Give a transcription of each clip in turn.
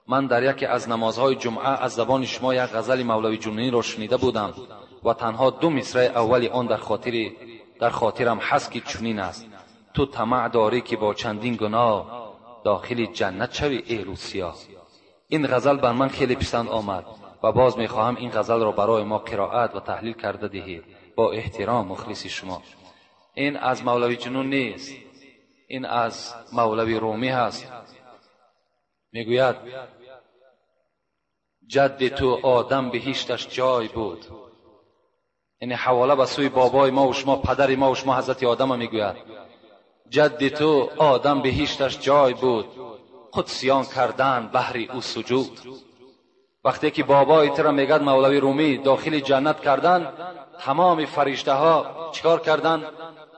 Ман дар яке аз намозҳои ҷумъа аз забони шумо як ғазали мавлавӣ ҷунунӣро шунида будам ва танҳо ду мисраи аввали он дар хотирам ҳаст, ки чунин аст: ту тамаъ дорӣ, ки бо чандин гуноҳ дохили ҷаннат шавӣ, эй русия. Ин ғазал бар ман хеле писанд омад ва боз мехоҳам ин ғазалро барои мо қироат ва таҳлил карда диҳед. Бо эҳтиром, мухлиси шумо. Ин аз мавлавӣ ҷунун нест, ин аз мавлавӣ румӣ ҳаст. Мегӯяд: ҷадди ту одам биҳишташ ҷой буд. Яъне ҳавола ба сӯи бобои мо ва шумо, падари мо ва шумо, ҳазрати одама мегӯяд: ҷадди ту одам биҳишташ ҷой буд, қудсиён кардан баҳри ӯ суҷуд. Вақте ки бобои туро, мегӯяд мавлавӣ румӣ, дохили ҷаннат кардан, тамоми фариштаҳо чикор карданд?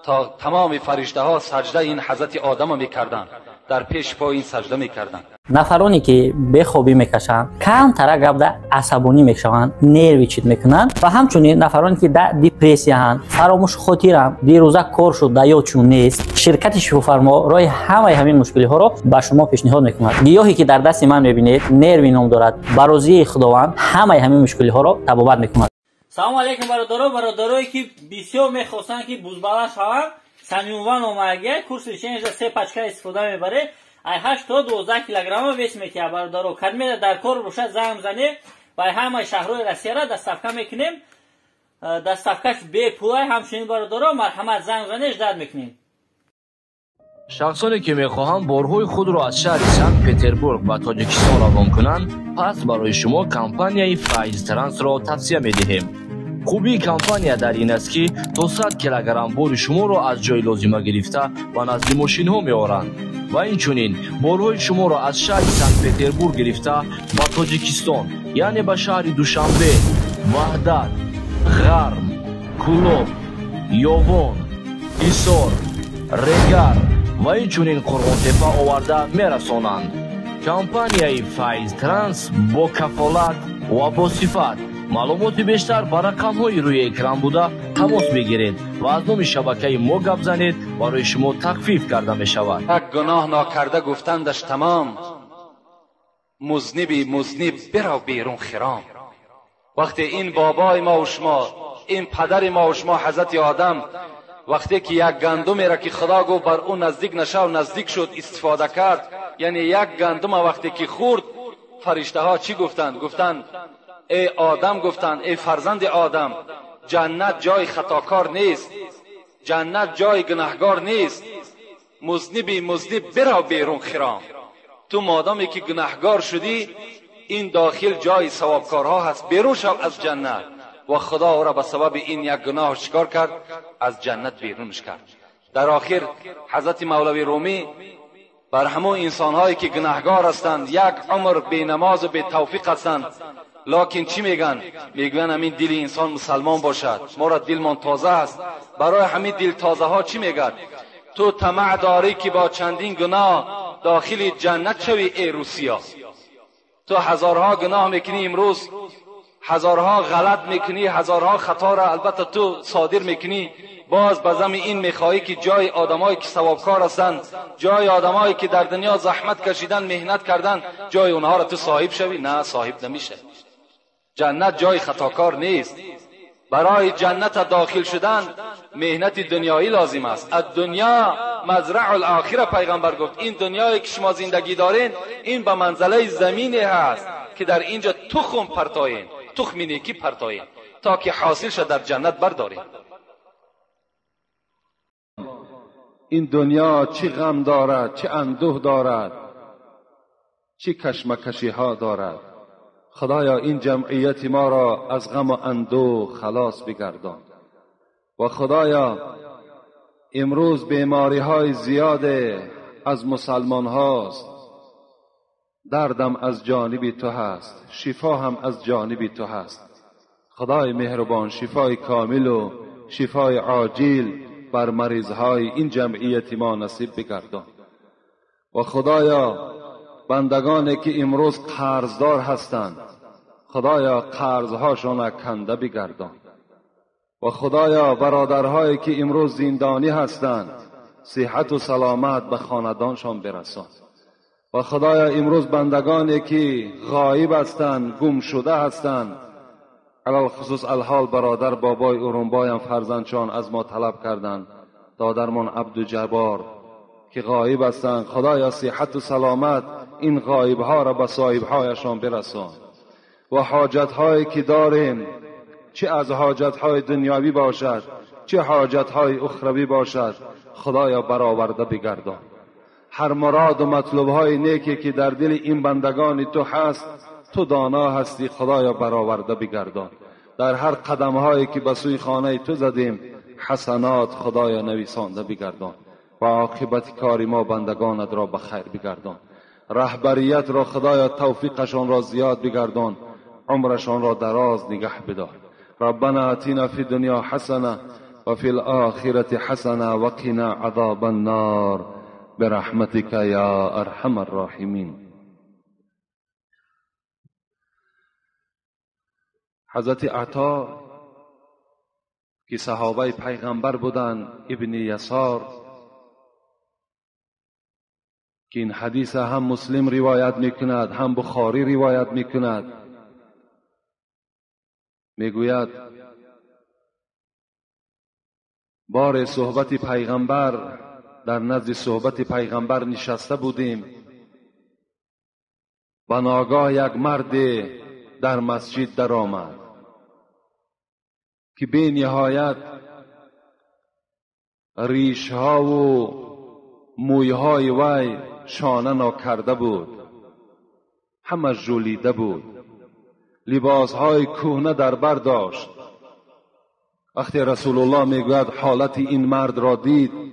То тамоми фариштаҳо саҷдаи ин ҳазрати одама мекарданд, дар пеши пои ин саҷда мекарданд. Нафароне ки бехобӣ мекашанд, камтара гапда асабонӣ мешаванд, нервничать мекунанд ва ҳамчунин нафароне ки дар депрессияҳанд, фаромӯшхотиранд, дирӯза кор шуд, да ёдшон нест, ширкати Шифофармо роҳи ҳамаи ҳамин мушкилиҳоро ба шумо пешниҳод мекунад. Гиёҳе ки дар дасти ман мебинед, Нерви ном дорад. Ба розии Худованд ҳамаи ҳамин мушкилиҳоро табобат мекунад. Салому алейкум, бародаро! Бародарое ки бисёр мехостанд, ки бузбала шаванд, Самиунван омадагия. Курси лечения се пачка истифода мебаред, ай 8 то 12 килограмма вес метиҳад. Бародаро, кадмеда дар кор бошад, занг занед, ба ҳамаи шаҳрҳои Россияра доставка мекунем, доставкаш бепулай. Ҳамчунин, бародаро, марҳамат, занг занед, ждать мекунем. Шахсоне ки мехоҳанд борҳои худро аз шаҳри Санкт Петербург ба Тоҷикистон равон кунанд, пас барои шумо компанияи Файзтрансро тавсия медиҳем. Хубии компания дар ин аст, ки то 100 килограмм бори шуморо аз ҷои лозима гирифта, ба назди мошинҳо меоранд ва инчунин борҳои шуморо аз шаҳри Санкт Петербург гирифта ба Тоҷикистон, яъне ба шаҳри Душанбе, Ваҳдат, Ғарм, Кӯлоб, Ёвон, Ҳисор, Регар ва инчунин Қурғонтепа оварда мерасонанд. Компанияи Файзтранс бо кафолат ва бо сифат. Маълумоти бештар ба рақамҳои рӯи экран буда тамос бигиред ва аз номи шабакаи мо гап занед, барои шумо тахфиф карда мешавад. Як гуноҳ нокарда гуфтандаш тамом: музниби музниб, бирав берун хиром. Вақте ин бобои мо ва шумо, ин падари мо ва шумо, ҳазрати одам, вақте ки як гандумеро, ки Худо гуфт бар ӯ наздик нашав, наздик шуд, истифода кард, яъне як гандума вақте ки хӯрд, фариштаҳо чӣ гуфтанд? Гуфтанд: эй одам, гуфтанд, эй фарзанди одам, ҷаннат ҷои хатокор нест, ҷаннат ҷои гунаҳгор нест. Музниби музниб, бирав берун хиром. Ту модоме ки гунаҳгор шудӣ, ин дохил ҷои савобкорҳо ҳаст, берун шав аз ҷаннат. Ва Худо ӯро ба сабаби ин як гуноҳ чикор кард? Аз ҷаннат берунаш кард. Дар охир ҳазрати мавлавӣ румӣ бар ҳамон инсонҳое ки гунаҳгор ҳастанд, як умр бенамозу бетавфиқ ҳастанд, локин чӣ мегӯянд? Мегӯянд, ҳамин дили инсон мусалмон бошад, моро дилмон тоза аст. Барои ҳамин дилтозаҳо чӣ мегӯяд? Ту тамаъ дорӣ, ки бо чандин гуноҳ дохили ҷаннат шавӣ, эй русия. Ту ҳазорҳо гуноҳ мекунӣ имрӯз, ҳазорҳо ғалат мекунӣ, ҳазорҳо хаторо албатта ту содир мекунӣ, боз ба зами ин мехоҳӣ, ки ҷои одамое ки савобкор ҳастанд, ҷои одамое ки дар дунё заҳмат кашидан, меҳнат кардан, ҷои онҳоро ту соҳиб шавӣ. На, соҳиб намешавӣ. Ҷаннат ҷои хатокор нест. Барои ҷанната дохил шудан меҳнати дунёӣ лозим аст. الدنيا مزرعة الآخرة, пайғамбар гуфт, ин дунёе ки шумо зиндагӣ дорен, ин ба манзалаи замине ҳаст, ки дар инҷо тухм партоем, тухми некӣ партоем, то ки ҳосилша дар ҷаннат бардорем. Ин дунё чӣ ғам дорад, чӣ андӯҳ дорад, чӣ кашмакашиҳо дорад. Худоё, ин ҷамъияти моро аз ғаму андӯҳ халос бигардон. Ва Худоё, имрӯз бемориҳои зиёде аз мусалмонҳост. Дардам аз ҷониби ту ҳаст, шифо ҳам аз ҷониби ту ҳаст. Худои меҳрубон, шифои комилу шифои оҷил бар маризҳои ин ҷамъияти мо насиб бигардон. Ва Худоё, бандагоне ки имрӯз қарздор ҳастанд, Худоё, қарзҳошона канда бигардон. Ва Худоё, бародарҳое ки имрӯз зиндонӣ ҳастанд, сиҳату саломат ба хонадоншон бирасон. و خدایا امروز بندگانی که غایب هستند، گم شده هستند، علی‌الخصوص الحال برادر بابای اورنبایم فرزندشان از ما طلب کردند، دادرمان عبدالجبار که غایب هستند، خدایا صحت و سلامت این غایب ها را به صاحب هایشان برسان. و حاجت هایی که داریم، چه از حاجت های دنیاوی باشد چه حاجت های اخروی باشد، خدایا برآورده بگردان. هر مراد و مطلوب های نیکی که در دل این بندگان تو هست، تو دانا هستی، خدایا برآورده بگردان. در هر قدم هایی که به سوی خانه تو زدیم، حسنات خدایا نویسانده بگردان و عاقبت کار ما بندگانت را به خیر بگردان. رهبریت را خدایا توفیقشان را زیاد بگردان، عمرشان را دراز نگه بدار. ربنا آتنا فی الدنیا حسنه و فی الآخرة حسنه و قنا عذاب النار برحمتک یا ارحم الراحمین. حضرت عطا که صحابه پیغمبر بودند، ابن یسار، که این حدیث هم مسلم روایت میکند هم بخاری روایت میکند، میگوید بار صحبت پیغمبر، در نزد صحبت پیغمبر نشسته بودیم و ناگاه یک مرد در مسجد در آمد که بی نهایت ریشها و مویهای وی شانه ناکرده بود، همه ژولیده بود، لباسهای کهنه در بر داشت. وقتی رسول الله میگوید حالت این مرد را دید،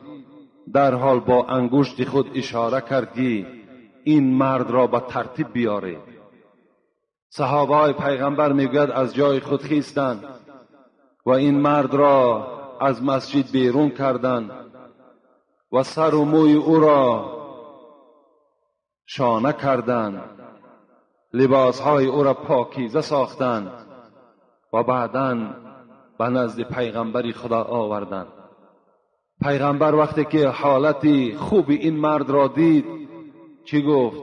در حال با انگشت خود اشاره کرد که این مرد را به ترتیب بیارید. صحابه های پیغمبر میگوید از جای خود خیستند و این مرد را از مسجد بیرون کردند و سر و موی او را شانه کردند، لباسهای او را پاکیزه ساختند و بعداً به نزد پیغمبر خدا آوردند. پیغمبر وقتی که حالت خوب این مرد را دید چی گفت؟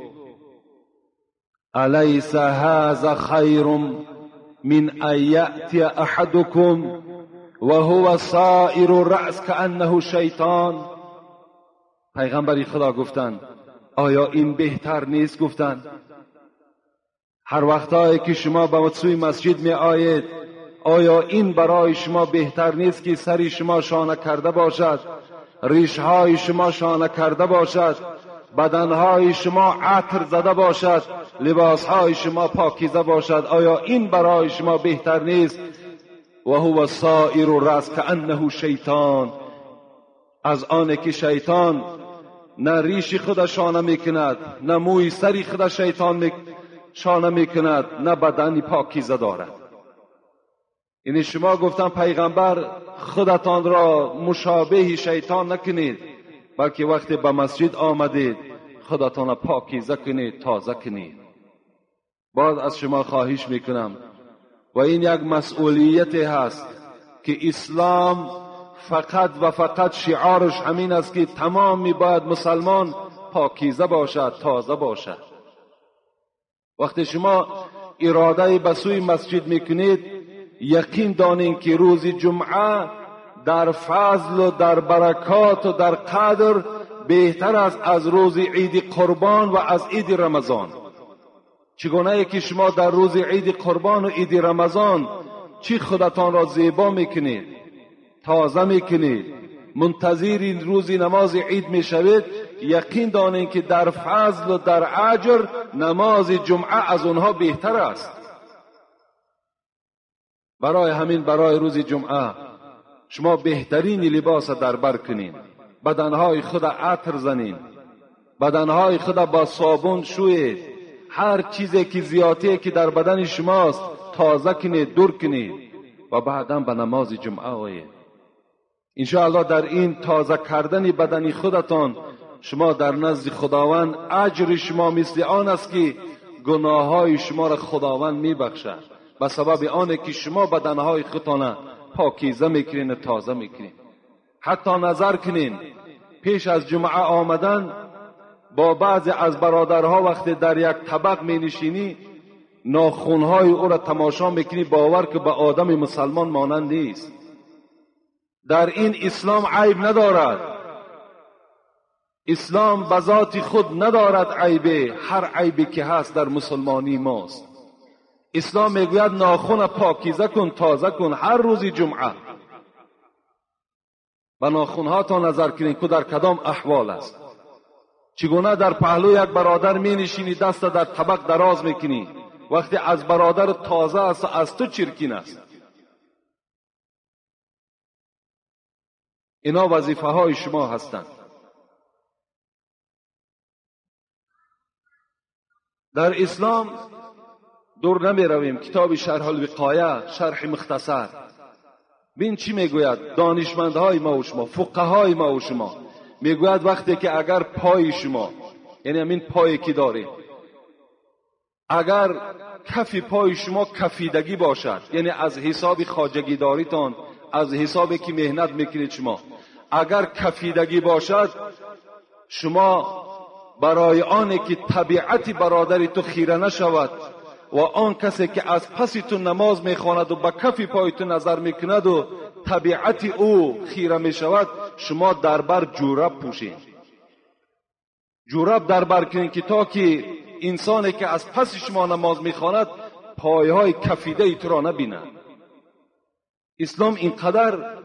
الیس هذا خیر من ان یأتی احدکم و هو صائر الرأس کأنه شیطان. پیغمبر خدا گفتند آیا این بهتر نیست؟ گفتند هر وقتایی که شما به سوی مسجد می آیید، آیا این برای شما بهتر نیست که سری شما شانه کرده باشد، ریشهای شما شانه کرده باشد، بدنهای شما عطر زده باشد، لباسهای شما پاکیزه باشد؟ آیا این برای شما بهتر نیست؟ و هو صائر الرأس کأنه شیطان. از آن که شیطان نه ریش خود شانه میکند، نه موی سری خود شیطان شانه میکند، نه بدنی پاکیزه دارد. یعنی شما گفتن پیغمبر خودتان را مشابه شیطان نکنید، بلکه وقتی به مسجد آمدید خودتان را پاکیزه کنید، تازه کنید. باز از شما خواهش میکنم و این یک مسئولیت هست که اسلام فقط و فقط شعارش همین است که تمام باید مسلمان پاکیزه باشد، تازه باشد. وقتی شما اراده به سوی مسجد میکنید، یقین دانین که روز جمعه در فضل و در برکات و در قدر بهتر است از روز عید قربان و از عید رمضان. چگونه که شما در روز عید قربان و عید رمضان چی خودتان را زیبا میکنید، تازه میکنید، منتظر این روز نماز عید میشوید، یقین دانین که در فضل و در اجر نماز جمعه از اونها بهتر است. برای همین برای روز جمعه شما بهترین لباس در بر کنین، بدنهای خود عطر زنین، بدنهای خود با صابون شوید، هر چیزی که زیاده که در بدن شماست تازه کنید، دور کنید و بعدا به نماز جمعه آیید. انشاءالله در این تازه کردن بدن خودتان شما در نزد خداوند اجر شما مثل آن است که گناههای شما را خداوند میبخشد، به سبب آن که شما بدنهای خودتان پاکیزه میکنین و تازه میکنین. حتی نظر کنین پیش از جمعه آمدن با بعضی از برادرها وقتی در یک طبق می نشینی، ناخونهای او را تماشا میکنی، باور که به آدم مسلمان مانند نیست. در این اسلام عیب ندارد. اسلام به ذات خود ندارد عیبه، هر عیبی که هست در مسلمانی ماست. اسلام میگوید ناخون پاکیزه کن، تازه کن، هر روز جمعه. به ناخونها تا نظر کنید که در کدام احوال است. چگونه در پهلو یک برادر می نشینی، دست در طبق دراز میکنی، وقتی از برادر تازه است از تو چرکین است. اینا وظیفه های شما هستند. در اسلام دور نمی رویم، کتاب شرح الوقایه، شرح مختصر، بین چی میگوید دانشمندهای ما و شما، فقهای ما و شما. میگوید وقتی که اگر پای شما، یعنی همین پایی که دارید، اگر کف پای شما کفیدگی باشد، یعنی از حساب خواجگی داریتان، از حسابی که مهنت میکنید شما، اگر کفیدگی باشد، شما برای آنی که طبیعت برادر تو خیره نشود و آن کسی که از پس تو نماز میخواند و به کف پای تو نظر میکند و طبیعت او خیره میشود، شما در بر جورب پوشین، جورب در بر کنین که تا که انسانی که از پس شما نماز میخواند پایهای کفیده ای تو را نبیند. اسلام اینقدر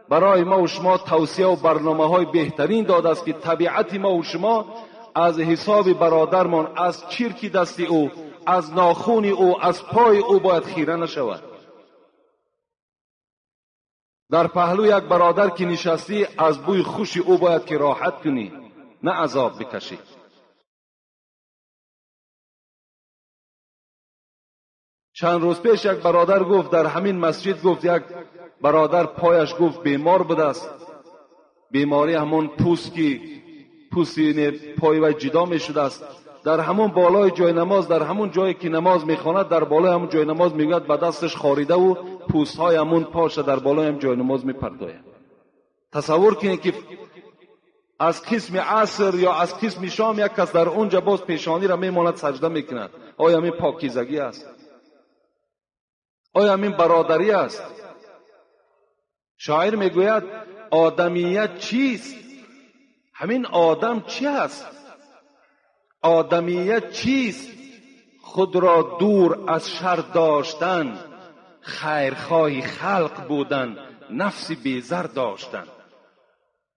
برای ما و شما توصیه و برنامه های بهترین داده است که طبیعت ما و شما از حساب برادرمان، از چرک دستی او، از ناخون او، از پای او باید خیره نشود. در پهلو یک برادر که نشستی، از بوی خوش او باید که راحت کنی، نه عذاب بکشی. چند روز پیش یک برادر گفت در همین مسجد، گفت یک برادر پایش گفت بیمار بوده است، بیماری همون پوست که پوست پای و جدا می شده است. در همون بالای جای نماز، در همون جایی که نماز میخواند، در بالای همون جای نماز میگوید به دستش خاریده و پوست های همون پاش در بالای هم جای نماز میپرداید. تصور کنید که از قسم عصر یا از قسم شام یک کس در اونجا باز پیشانی را میماند سجده میکند. آیا همین پاکیزگی است؟ آیا همین برادری است؟ شاعر میگوید آدمیت چیست؟ همین آدم چی است؟ آدمیت چیست؟ خود را دور از شر داشتن، خیرخواه خلق بودن، نفس بیزر داشتن.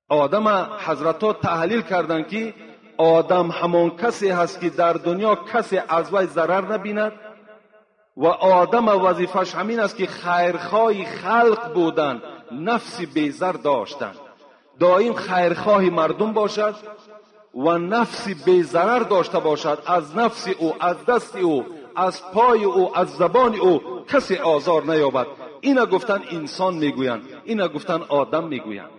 آدم حضرت ها تحلیل کردند که آدم همان کسی هست که در دنیا کسی از وی ضرر نبیند و آدم وظیفش همین است که خیرخواه خلق بودن، نفس بیزر داشتن. دائم خیرخواه مردم باشد و نفس بی‌ضرر داشته باشد. از نفس او، از دست او، از پای او، از زبان او کسی آزار نیابد. اینا گفتن انسان میگویند، اینا گفتن آدم میگویند.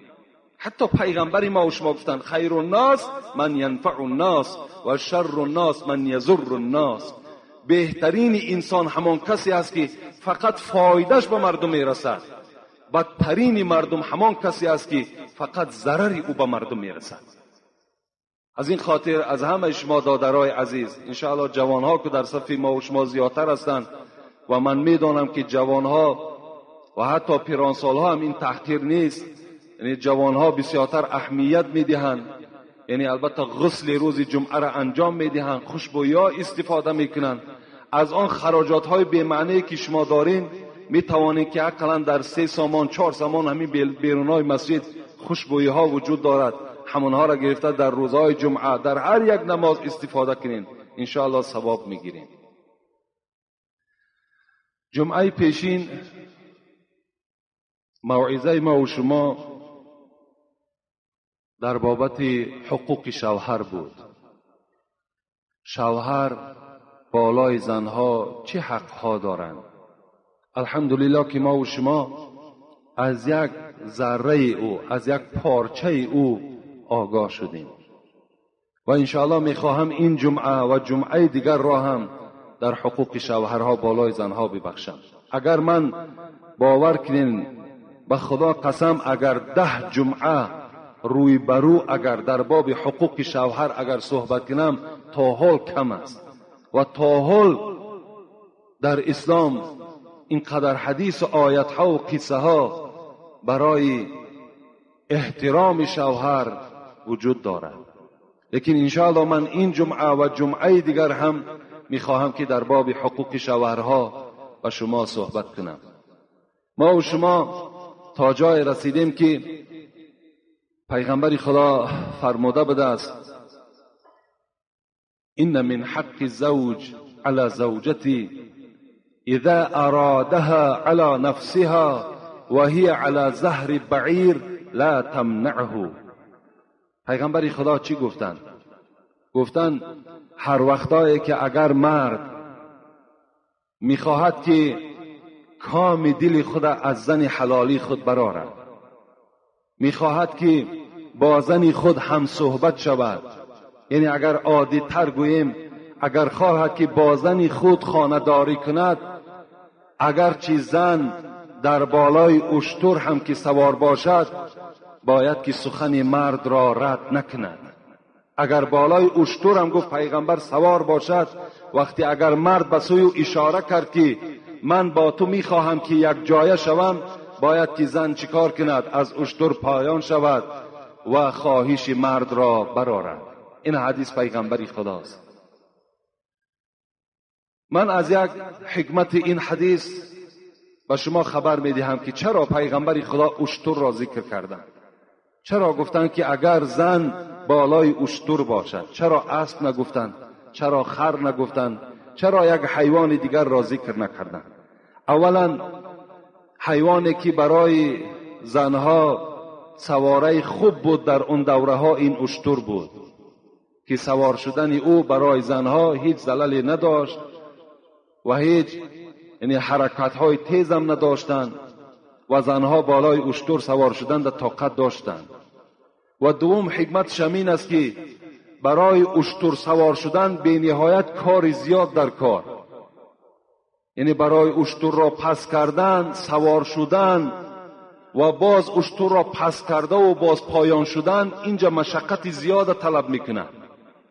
حتی پیغمبر ما و شما گفتن خیر الناس من ینفع الناس و شر الناس من یضر الناس. بهترین انسان همان کسی است که فقط فایدهش به مردم میرسد، بدترین مردم همان کسی است که فقط ضرر او به مردم میرسد. از این خاطر از همه شما دادرای عزیز، انشاءالله جوانها که در صف ما و شما زیادتر هستند و من میدانم که جوانها و حتی پیرانسالها هم این تحقیر نیست، یعنی جوانها بسیارتر اهمیت میدهند، یعنی البته غسل روز جمعه را انجام میدهند، خوشبویا استفاده میکنند. از آن خراجات های بی‌معنی که شما دارین میتوانید که اقلا در 3 سامان 4 سامان همین بیرونای مسجد خوشبویی ها وجود دارد، همونها را گرفته در روزهای جمعه در هر یک نماز استفاده کنین، انشاءالله ثواب میگیرین. جمعه پیشین موعظه ما و شما در بابت حقوق شوهر بود. شوهر بالای زنها چه حقها دارند؟ الحمدلله که ما و شما از یک ذره او، از یک پارچه او آگاه شدیم و انشاءالله میخواهم این جمعه و جمعه دیگر را هم در حقوق شوهرها بالای زنها ببخشم. اگر من باور کنین، به خدا قسم، اگر 10 جمعه روی برو اگر در باب حقوق شوهر اگر صحبت کنم تا حال کم است و تا حال در اسلام اینقدر حدیث و آیت ها و قصه ها برای احترام شوهر وجود دارد. لیکن انشاءالله من این جمعه و جمعه دیگر هم میخواهم که در باب حقوق شوهرها با شما صحبت کنم. ما و شما تا جای رسیدیم که پیغمبر خدا فرموده بوده است ان من حق الزوج على زوجته اذا ارادها على نفسها وهي على ظهر بعیر لا تمنعه. پیغمبر خدا چی گفتند؟ گفتند هر وقتایی که اگر مرد میخواهد که کام دل خود از زن حلالی خود برآرد، میخواهد که با زن خود هم صحبت شود، یعنی اگر عادی تر گوییم اگر خواهد که با زن خود خانه داری کند، اگرچه زن در بالای اشتر هم که سوار باشد باید که سخن مرد را رد نکند. اگر بالای اشتر هم گفت پیغمبر سوار باشد، وقتی اگر مرد به سوی او اشاره کرد که من با تو میخواهم که یک جایه شوم، باید که زن چیکار کند؟ از اشتر پایان شود و خواهش مرد را برآرد. این حدیث پیغمبری خداست. من از یک حکمت این حدیث به شما خبر میدهم که چرا پیغمبر خدا اشتر را ذکر کردند. چرا گفتند که اگر زن بالای اشتر باشد؟ چرا اسب نگفتند؟ چرا خر نگفتند؟ چرا یک حیوان دیگر را ذکر نکردند؟ اولا حیوانی که برای زنها سواره خوب بود در اون دوره ها این اشتر بود که سوار شدن او برای زنها هیچ زللی نداشت و هیچ یعنی حرکت های تیز هم نداشتند و زنها بالای اشتر سوار شدن در طاقت داشتند. و دوم حکمت شمین است که برای اشتر سوار شدن به نهایت کار زیاد در کار، یعنی برای اشتر را پس کردن، سوار شدن و باز اشتر را پس کرده و باز پایان شدن، اینجا مشقت زیاد طلب میکنه.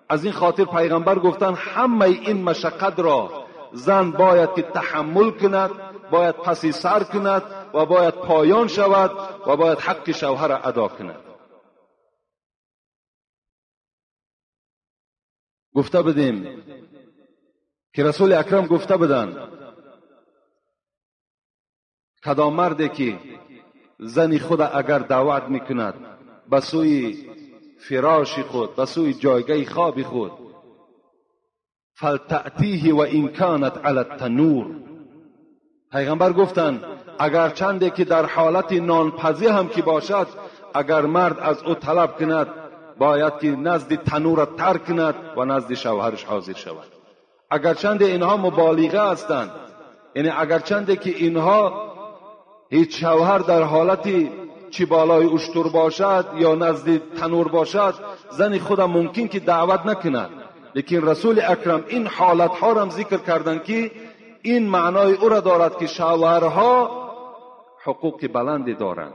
از این خاطر پیغمبر گفتن همه این مشقت را زن باید که تحمل کند، باید پسی سر کند و باید پایان شود و باید حق شوهر را ادا کند. گفته بودیم که رسول اکرم گفته بودند کدام مردی که زن خود اگر دعوت میکند به سوی فراش خود، به سوی جایگاه خواب خود، فلتأتیه و این کانت علی التنور. پیغمبر گفتند اگر چنده که در حالت نانپزی هم که باشد، اگر مرد از او طلب کند باید که نزد تنور ترک کند و نزد شوهرش حاضر شود. اگر چند اینها مبالغه هستند، یعنی اگر چند که اینها هیچ شوهر در حالتی چی بالای اشتر باشد یا نزد تنور باشد زن خودم ممکن که دعوت نکند، لیکن رسول اکرم این حالتها را هم ذکر کردند که این معنای او را دارد که شوهرها حقوق بلندی دارند.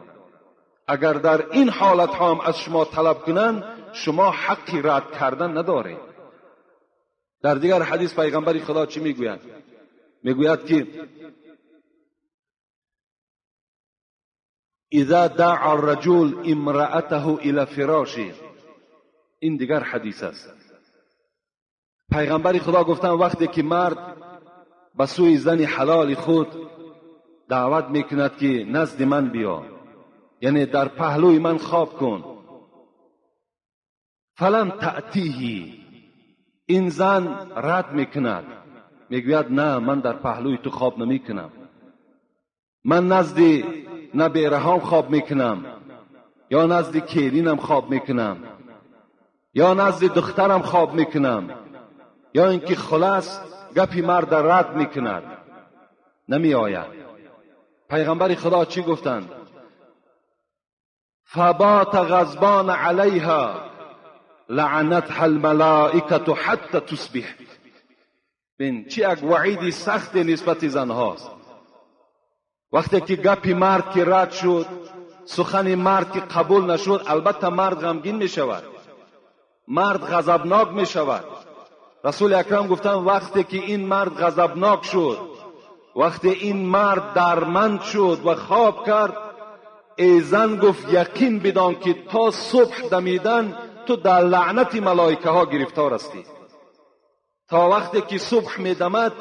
اگر در این حالت ها هم از شما طلب کنند شما حقی رد کردن ندارید. در دیگر حدیث پیغمبر خدا چی میگوید؟ میگوید که اذا دعا الرجل امرأته الى فراشه. این دیگر حدیث است. پیغمبر خدا گفتن وقتی که مرد به سوی زن حلال خود دعوت میکند که نزد من بیا، یعنی در پهلوی من خواب کن، فلم تأتیه، این زن رد میکند، میگوید نه من در پهلوی تو خواب نمیکنم، من نزد نبیرهام خواب میکنم یا نزد کیرینم خواب میکنم یا نزد دخترم خواب میکنم، یا اینکه خلاص گپی مرد رد میکند، نمی آید. پیغمبر خدا چی گفتند؟ فبات غضبان علیها لعنتها الملائکه حتی تصبح. بین چی یک وعید سخت نسبت زنهاست. وقتی که گپی مرد که رد شد سخن مرد که قبول نشد، البته مرد غمگین می شود، مرد غضبناک می شود. رسول اکرم گفتند وقتی که این مرد غضبناک شد، وقتی این مرد درمند شد و خواب کرد، ای زن گفت یقین بدان که تا صبح دمیدن تو در لعنت ملائکه ها گرفتار هستی. تا وقتی که صبح میدمد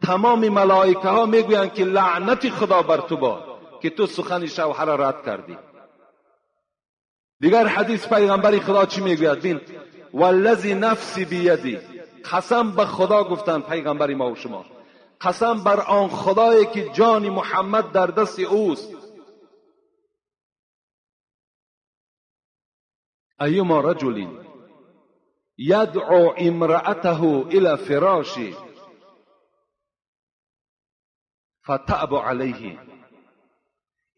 تمام ملائکه ها میگویند که لعنت خدا بر تو باد که تو سخن شوهر را رد کردی. دیگر حدیث پیغمبر خدا چی میگوید؟ بین، والذی نفسی بیدی، قسم به خدا گفتند پیغمبر ما و شما، قسم بر آن خدایی که جان محمد در دست اوست، ایما رجل یدعو امرأته الى فراشه فتأب علیه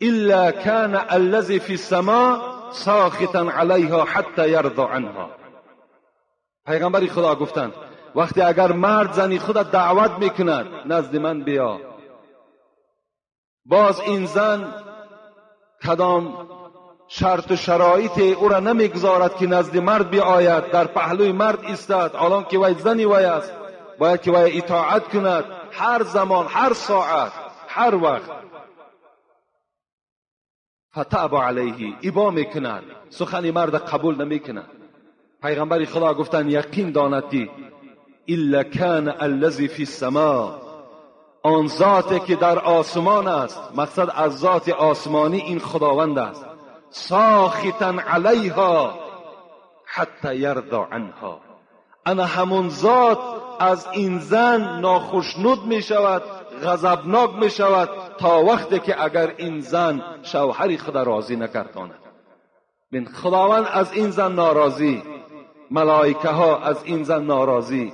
الا كان الذی فی السماء ساخطا علیها حتی یرضى عنها. پیغمبر خدا گفتند وقتی اگر مرد زنی خود دعوت میکند نزد من بیا، باز این زن کدام شرط و شرایط او را نمیگذارد که نزد مرد بیاید، در پهلوی مرد ایستد، الان که وی زنی وی است باید که وی اطاعت کند، هر زمان، هر ساعت، هر وقت. فتعب علیه، ابا میکند، سخن مرد قبول نمیکند. پیغمبر خدا گفتند یقین داند که الا کان الذی فی السماء، آن ذاتی که در آسمان است، مقصد از ذات آسمانی این خداوند است، ساخطا علیها حتی یرضى عنها، انا همون ذات از این زن ناخشنود می شود، غضبناک می شود تا وقتی که اگر این زن شوهر خود راضی نگرداند. بین، خداوند از این زن ناراضی، ملائکه ها از این زن ناراضی،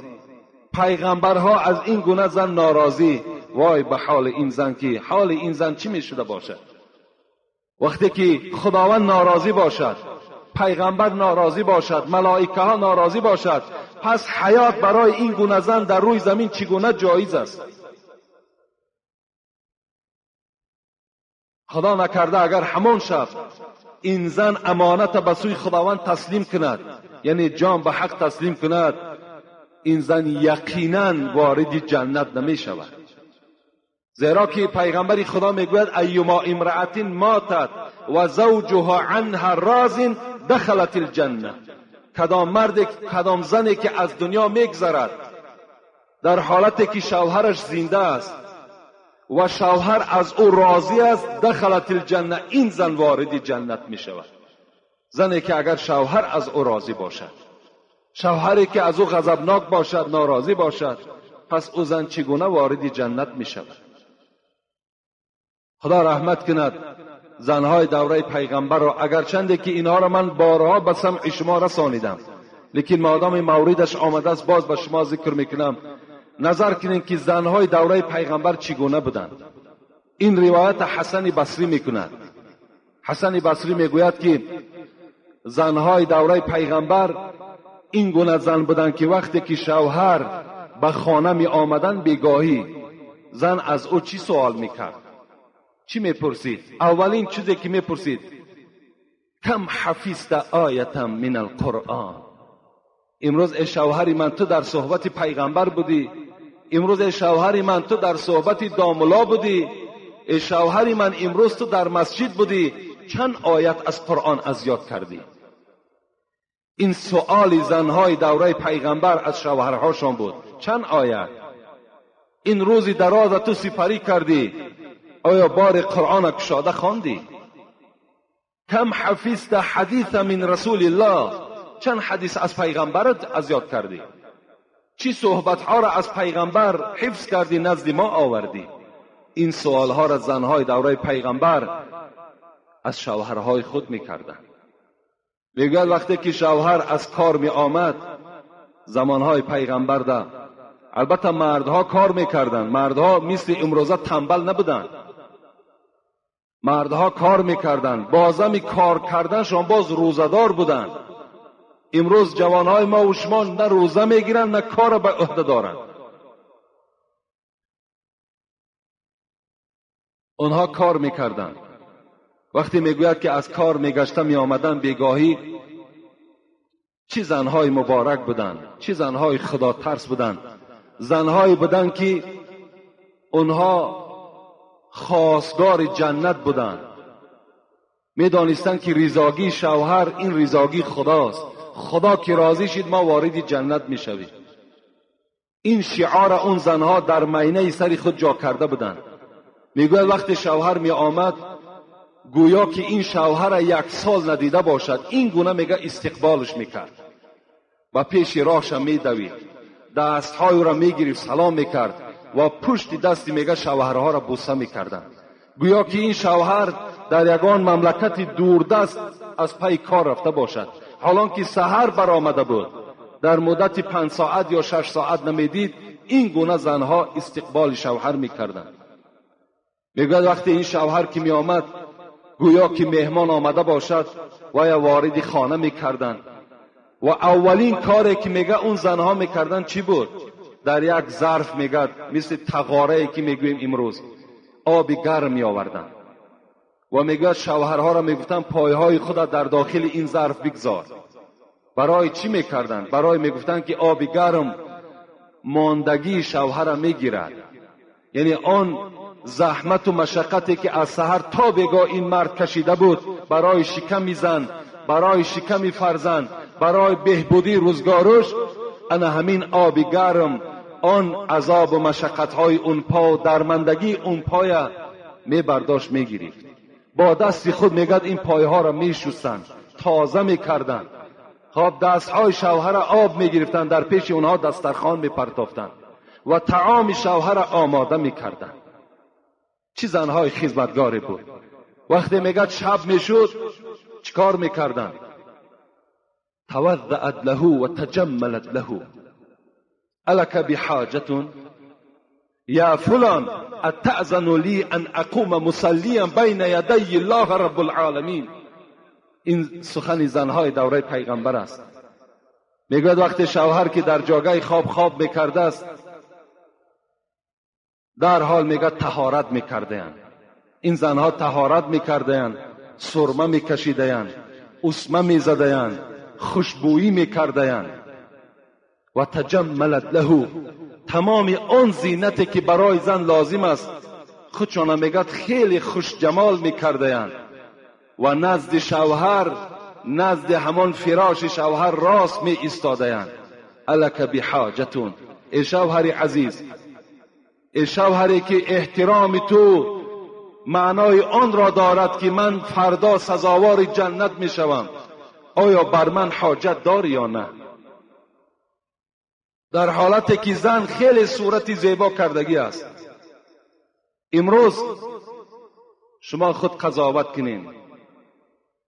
پیغمبرها از این گونه زن ناراضی. وای به حال این زن که حال این زن چی می شده باشد وقتی که خداوند ناراضی باشد، پیغمبر ناراضی باشد، ملائکه ها ناراضی باشد. پس حیات برای این گونه زن در روی زمین چگونه جایز است؟ خدا نکرده اگر همان شب این زن امانت به سوی خداوند تسلیم کند، یعنی جان به حق تسلیم کند، این زن یقینا وارد جنت نمی شود. زیرا که پیغمبر خدا میگوید ایما امرأة ماتت و زوجها عنها راض دخلت الجنه. کدام مرد، کدام زنی که از دنیا میگذرد در حالتی که شوهرش زنده است و شوهر از او راضی است، دخلت الجنه، این زن وارد جنت می شود. زنی که اگر شوهر از او راضی باشد، شوهری که از او غضبناک باشد، ناراضی باشد، پس او زن چگونه وارد جنت می شود؟ خدا رحمت کند زنهای دوره پیغمبر را، اگرچند که اینها را من بارها به سمع شما رسانیدم، لیکن مادام موردش آمده است باز به شما ذکر میکنم. نظر کنین که زنهای دوره پیغمبر چگونه بودند. این روایت حسن بصری میکند. حسن بصری میگوید که زنهای دوره پیغمبر این گونه زن بودند که وقتی که شوهر به خانه می آمدن بیگاهی، زن از او چی سوال میکرد؟ چی میپرسید؟ اولین چیزی که میپرسید، کم حفظت آیه من القرآن. امروز ای شوهر من تو در صحبت پیغمبر بودی، امروز ای شوهر من تو در صحبت داملا بودی، ای شوهر من امروز تو در مسجد بودی، چند آیت از قرآن از یاد کردی؟ این سؤال زنهای دوره پیغمبر از شوهرهاشان بود، چند آیت؟ این روزی دراز تو سپری کردی، آیا بار قرآن کشاده خواندی؟ کم حفظت حدیث من رسول الله، چند حدیث از پیغمبرت از یاد کردی؟ چی صحبتها را از پیغمبر حفظ کردی نزد ما آوردی؟ این سوالها را زنهای دوره پیغمبر از شوهرهای خود میکردند. میگوید وقتی که شوهر از کار می آمد، زمانهای پیغمبر ده، البته مردها کار میکردند، مردها مثل امروزه تنبل نبودند، مردها کار میکردند، بازم کار کردنشان باز روزه‌دار بودند. امروز جوانهای ما و شما نه روزه میگیرند نه کار به عهده دارند. آنها کار میکردند. وقتی میگوید که از کار میگشته میآمدن بیگاهی، چه زنهای مبارک بودند، چه زنهای خدا ترس بودند، زنهایی بودند که اونها خواستگار جنت بودند، میدانستند که ریزاگی شوهر این ریزاگی خداست، خدا که راضی شد ما وارد جنت میشویم. این شعار اون زنها در مینه سر خود جا کرده بودند. میگوید وقتی شوهر می آمد گویا که این شوهر یک سال ندیده باشد، این گونه میگه استقبالش میکرد و پیش راهش میدوید، دستهای او را میگرفت، سلام میکرد و پشت دستی میگه شوهرها را بوسه میکردند. گویا که این شوهر در یگان مملکت دوردست از پی کار رفته باشد، حالان که سحر برآمده بود، در مدت 5 ساعت یا 6 ساعت نمیدید. این گونه زنها استقبال شوهر میکردند. میگوید وقتی این شوهر که میآمد گویا که مهمان آمده باشد و یا وارد خانه میکردند و اولین کاری که میگه اون زنها میکردند چی بود؟ در یک ظرف میگه مثل تغاره که میگوییم امروز آب گرم میآوردند و میگوید شوهرها را میگفتند پایهای خود در داخل این ظرف بگذار. برای چی میکردند؟ برای میگفتند که آب گرم ماندگی شوهر را میگیرد، یعنی آن زحمت و مشقتی که از سحر تا بگاه این مرد کشیده بود برای شکم زن، برای شکم فرزند، برای بهبودی روزگارش، انا همین آب گرم آن عذاب و مشقت‌های اون پا و درمندگی اون پای می برداشت می گرفت. با دست خود میگد این پایها را می شستند، تازه می کردند. خب دستهای شوهر آب می گرفتند، در پیش اونها دسترخوان می پرتافتند و طعام شوهر آماده می کردند. چه زنهای خدمتگاری بود. وقتی میگد شب میشد چیکار میکردند؟ توضأت له و تجملت له، الک بحاجة یا فلان اتأذن لی ان اقوم مصلیا بین یدی الله رب العالمین. این سخن زنهای دوره پیغمبر است. میگوید وقتی شوهر که در جاگه خواب خواب میکرده است، در حال میگه طهارت میکرده‌اند. این زنها طهارت میکرده‌اند، سرمه میکشیده‌اند، عصمه میزده‌اند، خوشبویی میکرده‌اند و تجملت له، تمام آن زینتی که برای زن لازم است خودشان میگه خیلی خوش جمال میکرده‌اند و نزد شوهر، نزد همان فراش شوهر راست می ایستاده‌اند. الک بحاجتون، ای شوهر عزیز، ای شوهری که احترام تو معنای آن را دارد که من فردا سزاوار جنت می شوم، آیا بر من حاجت داری یا نه؟ در حالتی که زن خیلی صورت زیبا کردگی است. امروز شما خود قضاوت کنین،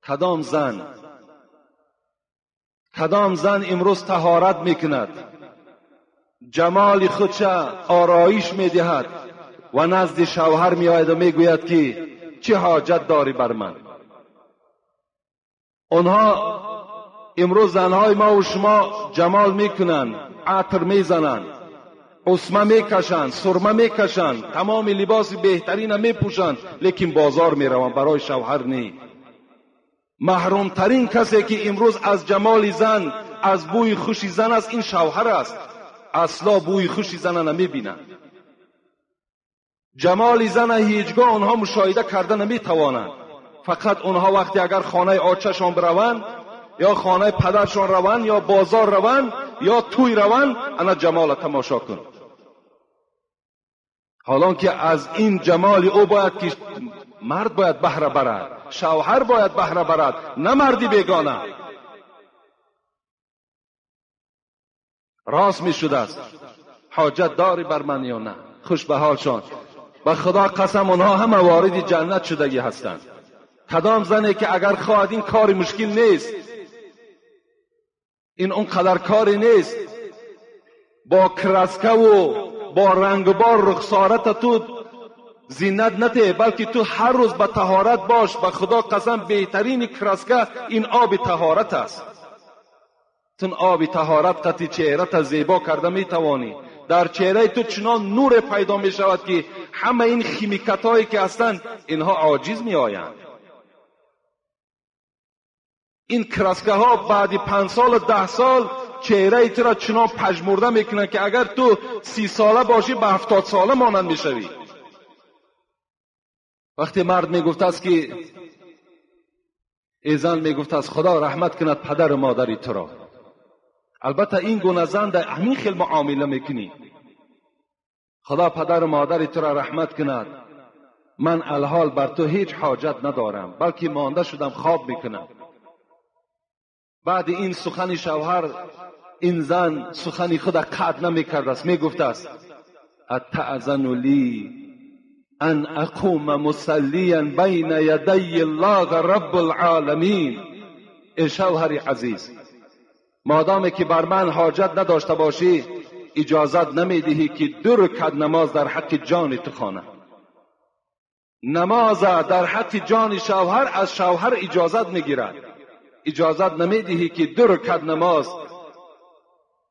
کدام زن امروز طهارت میکند، جمال خودش آرایش میدهد و نزد شوهر میآید و میگوید که چه حاجت داری بر من؟ آنها امروز زنهای ما و شما جمال میکنند، عطر میزنند، عصمه میکشند، سرمه میکشند، تمام لباس بهترین میپوشند، لیکن بازار میروند، برای شوهر نی. محرومترین کسی که امروز از جمال زن، از بوی خوش زن است، این شوهر است. اصلا بوی خوش زن نمیبینند، جمال زن هیچگاه آنها مشاهده کرده نمیتوانند. فقط آنها وقتی اگر خانه آچه‌شان بروند یا خانه پدرشان روند یا بازار روند یا توی روند، انا جمال تماشا کن. حالان که از این جمال او باید که مرد باید بهره برد، شوهر باید بهره برد، نه مردی بیگانه. راست می شده است، حاجت داری بر من یا نه؟ خوش به حالشان، به خدا قسم آنها همه وارد جنت شدگی هستند. کدام زنی که اگر خواهد، این کار مشکل نیست، این اونقدر کاری نیست، با کرسکه و با رنگ و بار رخسارت تو زینت نده، بلکه تو هر روز به طهارت باش. به خدا قسم بهترین کرسکه این آب طهارت است. تون آب طهارت قطی چهرت زیبا کرده میتوانی. در چهره تو چنان نور پیدا می شود که همه این خیمیکت هایی که هستند اینها عاجز می آیند. ин краскаҳо баъди 5 сол 10 сол чеҳраи туро чунон пажмурда мекунанд, ки агар ту 30 сола бошӣ ба 70 сола монанд мешавӣ. Вақте мард мегуфтааст ки эй зан, мегуфтааст худо раҳмат кунад падару модари туро. Албатта ин гуна зан дар ҳамин хел муомила мекунӣ. Худо падару модари туро раҳмат кунад, ман алҳол бар ту ҳеҷ ҳоҷат надорам, балки монда шудам, хоб мекунам. Баъди ин сухани шавҳар ин зан сухани худа қатъ намекардааст, мегуфтааст атаъзану ли ан ақума мусаллиян байна ядайи аллоҳ раббул оламин. Эй шавҳари азиз, модоме ки бар ман ҳоҷат надошта бошӣ, иҷозат намедиҳӣ ки 2 ракъат намоз дар ҳаққи ҷони ту хонам. Намоз дар ҳаққи ҷони шавҳар аз шавҳар иҷозат мегирад. Иҷозат намедиҳӣ ки 2 ракъат намоз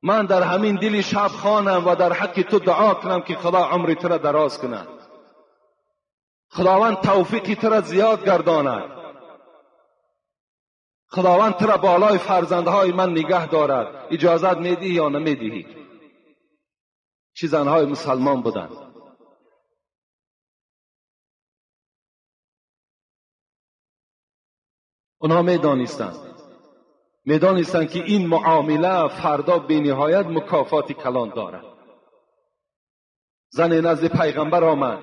ман дар ҳамин дили шаб хонам ва дар ҳаққи ту дуо кунам ки худо умри туро дароз кунад, худованд тавфиқи туро зиёд гардонад, худованд туро болои фарзандҳои ман нигаҳ дорад. Иҷозат медиҳӣ ё намедиҳӣ? Чӣ занҳои мусалмон буданд. Онҳо медонистанд ки ин муомила фардо бениҳоят мукофоти калон дорад. Зане назди пайғамбар омад.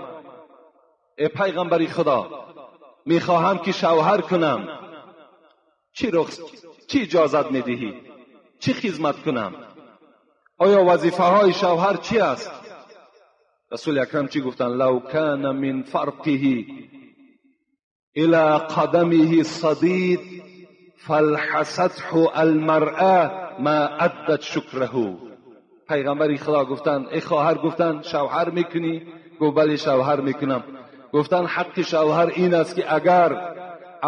Эй пайғамбари худо, мехоҳам ки шавҳар кунам. Чӣ иҷозат медиҳӣ? Чӣ хизмат кунам? Оё вазифаҳои шавҳар чӣ аст? Расули акрам чӣ гуфтанд? Лав кана мин фарқиҳи илى қадамиҳи садид фалҳасатҳу алмаръа ма аддат шукраҳу. Пайғамбари худо гуфтанд, эй хоҳар, гуфтанд шавҳар мекунӣ? Гуфт бале, шавҳар мекунам. Гуфтанд ҳаққи шавҳар ин аст ки агар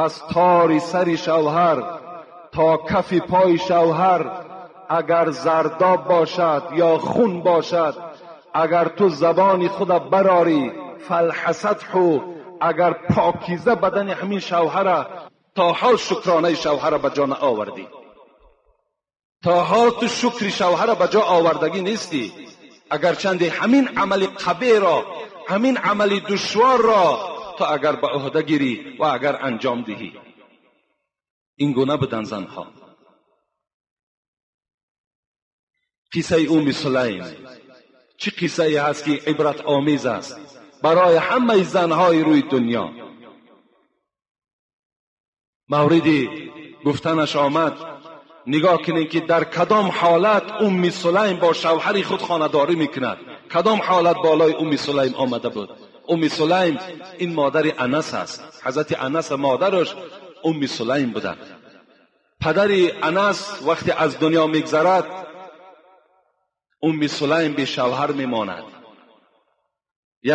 аз тори сари шавҳар то кафи пои шавҳар агар зардоб бошад ё хун бошад, агар ту забони худа барорӣ, фалҳасатҳу, агар покиза бадани ҳамин шавҳара то ҳол шукронаи шавҳара ба ҷо наовардӣ, то ҳол ту шукри шавҳара ба ҷо овардагӣ нестӣ, агарчанде ҳамин амали қабеҳро, ҳамин амали душворро то агар ба ӯҳда гирӣ ва агар анҷом диҳӣ. Ин гуна буданд занҳо. Қиссаи Умми Сулайм чӣ қиссае ҳаст ки ибратомез аст барои ҳамаи занҳои рӯи дунё. Мавриди гуфтанаш омад. Нигоҳ кунед ки дар кадом ҳолат Умми Сулайм бо шавҳари худ хонадорӣ мекунад. Кадом ҳолат болои Умми Сулайм омада буд? Умми Сулайм ин модари Анас аст. Ҳазрати Анас модараш Умми Сулайм буданд. Падари Анас вақте аз дунё мегзарад, Умми Сулайм бешавҳар мемонад.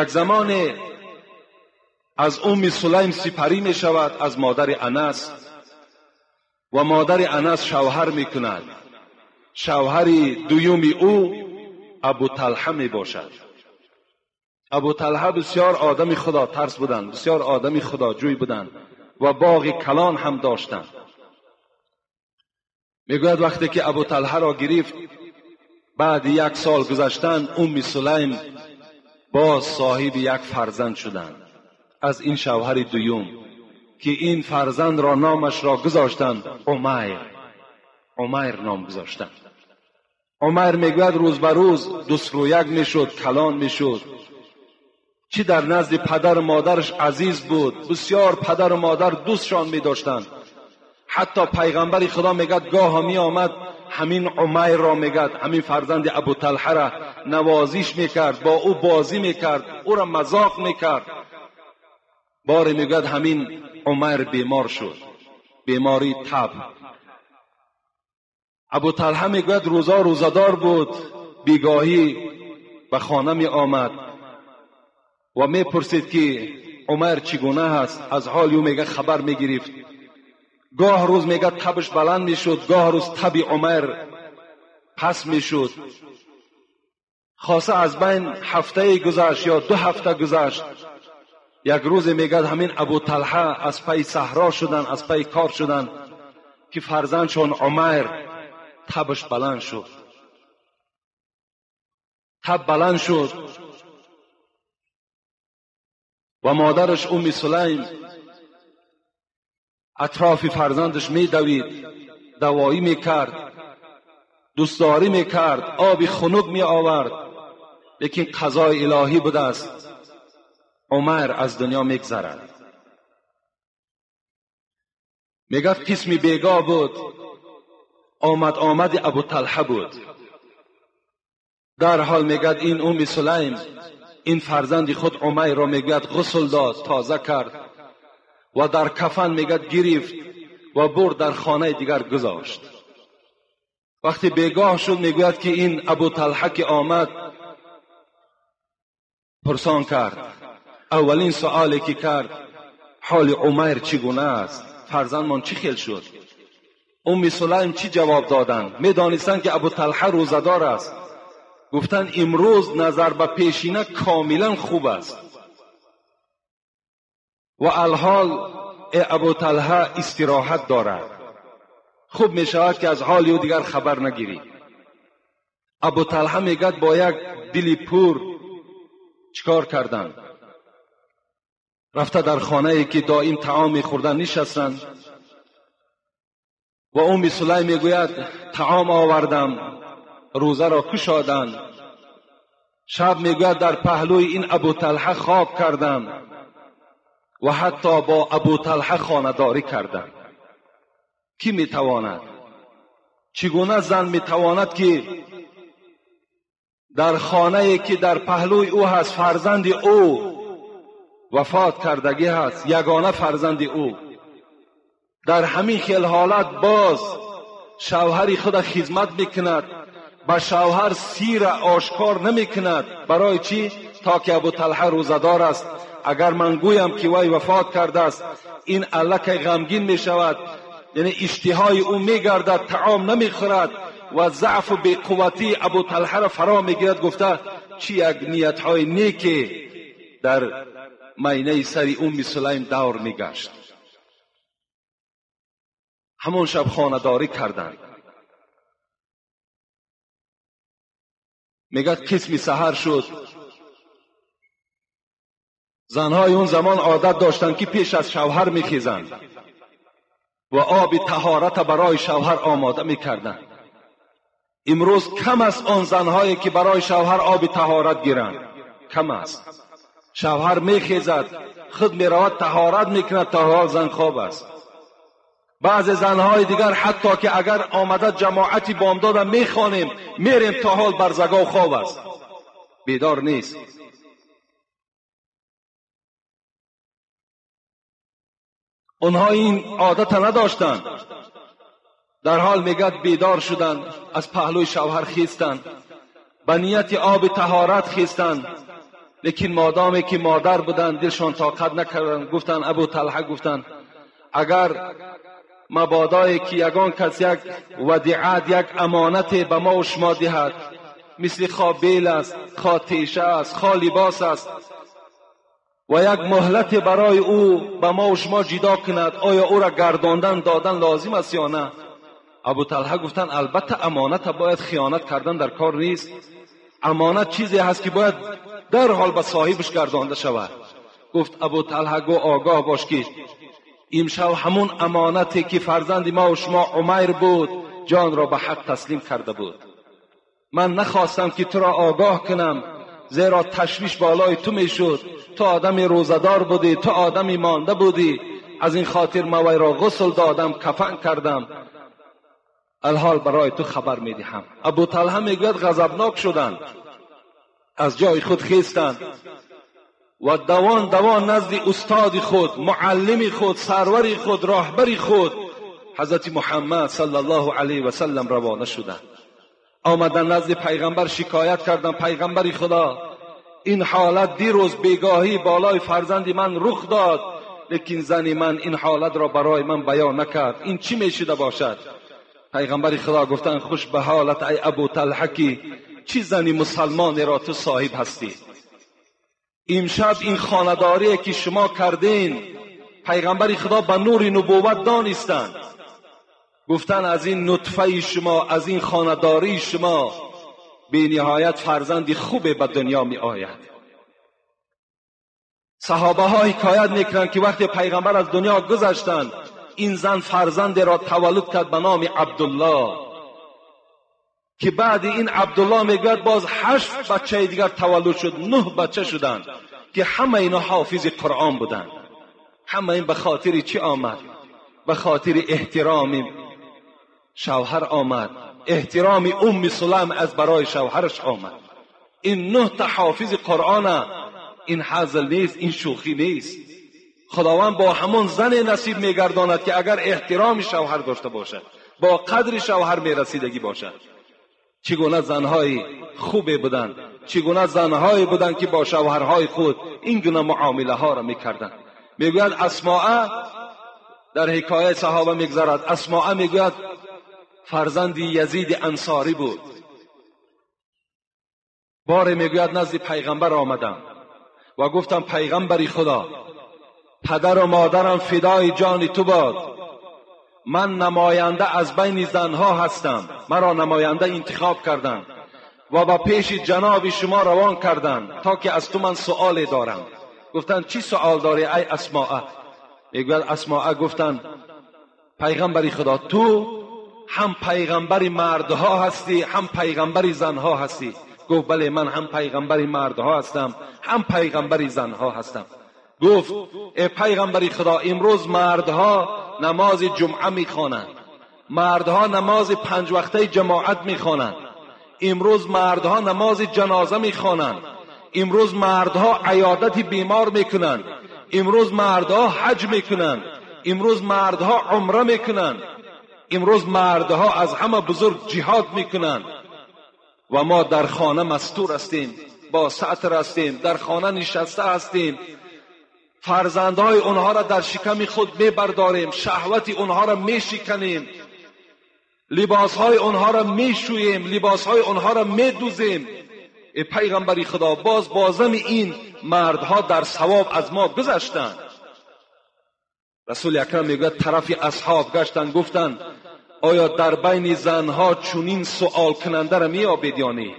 Як замоне аз Умми Сулайм сипарӣ мешавад аз модари Анас ва модари Анас шавҳар мекунад. Шавҳари дуюми ӯ Абу Талҳа мебошад. Абу Талҳа бисёр одами худотарс буданд, бисёр одами худоҷӯй буданд ва боғи калон ҳам доштанд. Мегӯяд вақте ки Абу Талҳаро гирифт, баъди 1 сол гузаштан Умми Сулайм боз соҳиби як фарзанд шуданд аз ин шавҳари дуюм, ки ин фарзандро номашро гузоштанд Умайр. Умайр ном гузоштанд. Умайр мегӯяд рӯз ба рӯз дусрӯяк мешуд, калон мешуд. Чӣ дар назди падару модараш азиз буд, бисёр падару модар дӯстшон медоштанд. Ҳатто пайғамбари худо мегӯяд гоҳо меомад ҳамин Умайрро, мегӯяд ҳамин фарзанди Абу Талҳара навозиш мекард, бо ӯ бозӣ мекард, ӯро мазоқ мекард. Боре мегӯяд ҳамин Умайр бемор шуд, бемории таб. Абу Талҳа мегӯяд рӯза рӯзадор буд, бегоҳӣ ба хона меомад ва мепурсид ки Умайр чӣ гуна ҳаст. Аз ҳоли ӯ мегӯяд хабар мегирифт. Гоҳ рӯз мегӯяд табаш баланд мешуд, гоҳ рӯз таби Умайр пас мешуд. Хоса аз байн ҳафтае гузашт ё 2 ҳафта гузашт. Як рӯзе мегӯяд ҳамин Абу Талҳа аз пайи саҳро шуданд, аз пайи кор шуданд. که فرزندشان عمر تبش بلند شد، تب بلند شد و مادرش ام سلیم اطراف فرزندش میدوید، دوایی میکرد، دوستداری میکرد، آب خنک می آورد، لیکن قضای الهی بوده است، عمر از دنیا میگذرد. میگفت قسمی بیگاه بود، آمد ابو طلحه بود. در حال میگد این ام سلیم این فرزند خود عمر را میگوید غسل داد، تازه کرد و در کفن میگد گرفت و برد در خانه دیگر گذاشت. وقتی بیگاه شد میگوید که این ابو طلحه که آمد پرسان کرد، اولین سؤالی که کرد حال عمر چگونه است، فرزندمان چی خیل شد؟ ام سلیم چی جواب دادند؟ میدانستند که ابو طلحه روزه‌دار است. گفتند امروز نظر به پیشینه کاملا خوب است و الحال ابو طلحه استراحت دارد، خوب می شود که از حال او دیگر خبر نگیری. ابو طلحه میگد با یک دل پور چیکار کردند؟ رفته در خانه ای که دائم طعام میخوردن نشستند و ام سلیم میگوید طعام آوردم، روزه را کشادند. شب میگوید در پهلوی این ابو طلحه خواب کردم و حتی با ابو طلحه خانه‌داری کردم. کی میتواند؟ چگونه زن میتواند که در خانه که در پهلوی او هست فرزند او وفات کردگی هست، یگانه فرزند او، در همین خیل حالت باز شوهر خود خدمت میکند، به شوهر سیر آشکار نمیکند. برای چی؟ تا که ابو طلحه روزه‌دار است، اگر من گویم که وی وفات کرده است این الکی غمگین میشود، یعنی اشتهای او میگردد، طعام نمیخورد و ضعف و بی‌قوتی ابو طلحه را فرا میگیرد. گفته چی یک نیتهای نیکی در مینه سر ام سلیم دور میگشت. همون شب خانه‌داری کردند. میگد قسمی سحر شد. زنهای اون زمان عادت داشتند که پیش از شوهر میخیزند و آب طهارت برای شوهر آماده میکردند. امروز کم است آن زنهایی که برای شوهر آب طهارت گیرند، کم است. شوهر میخیزد، خود میرود طهارت میکند، تا حال زن خواب است. بعض زنهای دیگر حتی که اگر آمده جماعتی بامداد میخوانیم میریم، تا حال برزگاه خواب است، بیدار نیست. اونها این عادت نداشتند. در حال میگد بیدار شدند، از پهلوی شوهر خیستند، به نیت آب طهارت خیستند، لیکن مادامی که مادر بودند دلشان طاقت نکردند. گفتند ابو طلحه، گفتند اگر مبادایی که یگان کس یک ودیعت، یک امانت به ما و شما دهد، مثل خواه بیل است، خواه تیشه است، خواه لباس است، و یک مهلت برای او به ما و شما جدا کند، آیا او را گرداندن دادن لازم است یا نه؟ ابو طلحه گفتند البته امانت باید خیانت کردن در کار نیست. امانت چیزی هست که باید در حال به صاحبش گردانده شود. گفت ابو طلحه گو آگاه باش که امشب همون امانتی که فرزند ما و شما عمر بود جان را به حق تسلیم کرده بود. من نخواستم که تو را آگاه کنم، زیرا تشویش بالای تو میشد، تو آدم روزه‌دار بودی، تو آدمی مانده بودی، از این خاطر ما وی را غسل دادم، کفن کردم، الحال برای تو خبر میدهم. ابو طلحه میگوید غضبناک شدند، از جای خود خیستند و دوان دوان نزد استاد خود، معلم خود، سرور خود، راهبر خود حضرت محمد صلی الله علیه و سلم روانه شدند. آمدن نزد پیغمبر شکایت کردند، پیغمبر خدا این حالت دیروز بیگاهی بالای فرزند من رخ داد، لیکن زن من این حالت را برای من بیان نکرد، این چی میشده باشد؟ پیغمبر خدا گفتند خوش به حالت ای ابو طلحه که چی زنی مسلمان را تو صاحب هستی. امشب این خانه‌داری که شما کردین، پیغمبر خدا به نور نبوت دانستند. گفتن از این نطفه شما، از این خانه‌داری شما بی نهایت فرزندی خوب به دنیا می آید. صحابه ها حکایت میکنند که وقتی پیغمبر از دنیا گذشتند، این زن فرزند را تولد کرد به نام عبدالله، که بعد این عبدالله میگوید باز 8 بچه دیگر تولد شد، 9 بچه شدند که همه اینا حافظ قرآن بودند. همه این به خاطر چی آمد؟ به خاطر احترام شوهر آمد، احترام ام سلم از برای شوهرش آمد. این 9 تا حافظ قرآن، این هزل نیست، این شوخی نیست. خداوند با همون زن نصیب میگرداند که اگر احترام شوهر داشته باشد، با قدر شوهر میرسیدگی باشد. چگونه زنهای خوبی بودند، چگونه زنهایی بودند که با شوهرهای خود این گونه معامله ها را میکردند. میگوید اسماء، در حکایه صحابه میگذرد، اسماء میگوید فرزند یزید انصاری بود. بار میگوید نزد پیغمبر آمدم و گفتم پیغمبری خدا، پدر و مادرم فدای جان تو باد، من نماینده از بین زنها هستم، مرا نماینده انتخاب کردند و با پیش جناب شما روان کردند تا که از تو من سؤال دارم. گفتند چی سؤال داری ای اسماء؟ میگوید اسماء گفتند پیغمبری خدا، تو هم پیغمبر مردها هستی هم پیغمبر زنها هستی. گفت بله، من هم پیغمبر مردها هستم هم پیغمبر زنها هستم. گفت ای پیغمبر خدا، امروز مردها نماز جمعه میخوانند، مردها نماز 5 وقته جماعت میخوانند، امروز مردها نماز جنازه میخوانند، امروز مردها عیادت بیمار میکنند، امروز مردها حج میکنند، امروز مردها عمره میکنند، امروز مردها از همه بزرگ جهاد میکنند و ما در خانه مستور هستیم، با ستر هستیم، در خانه نشسته هستیم، فرزندهای اونها را در شکم خود میبرداریم، شهوت اونها را میشکنیم، لباسهای اونها را میشوییم، لباسهای اونها را میدوزیم. ای پیغمبری خدا، باز بازم این مردها در ثواب از ما گذشتند. رسول اکرم میگوید طرف اصحاب گشتند، گفتند آیا در بین زنها چنین سؤال کننده را میابید یا نه؟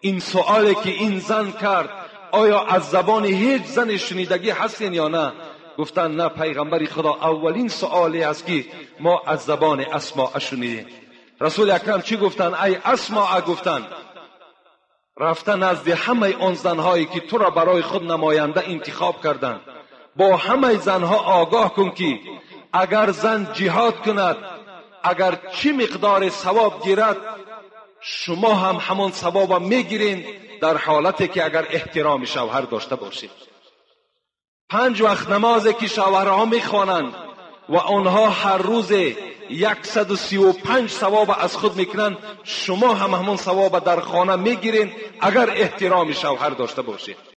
این سؤالی که این زن کرد آیا از زبان هیچ زن شنیدگی هستین یا نه؟ گفتند نه پیغمبر خدا، اولین سؤالی است که ما از زبان اسماء شنیدیم. رسول اکرم چی گفتند؟ ای اسماء، گفتند رفته نزد همه آن زنهایی که تو را برای خود نماینده انتخاب کردند، با همه زنها آگاه کن که اگر زن جهاد کند، اگر چی مقدار ثواب گیرد، شما هم همان ثواب میگیرین در حالتی که اگر احترام شوهر داشته باشید. 5 وقت نمازی که شوهرها میخوانند و آنها هر روز 135 ثواب از خود میکنند، شما هم همان ثواب در خانه میگیرین اگر احترام شوهر داشته باشید.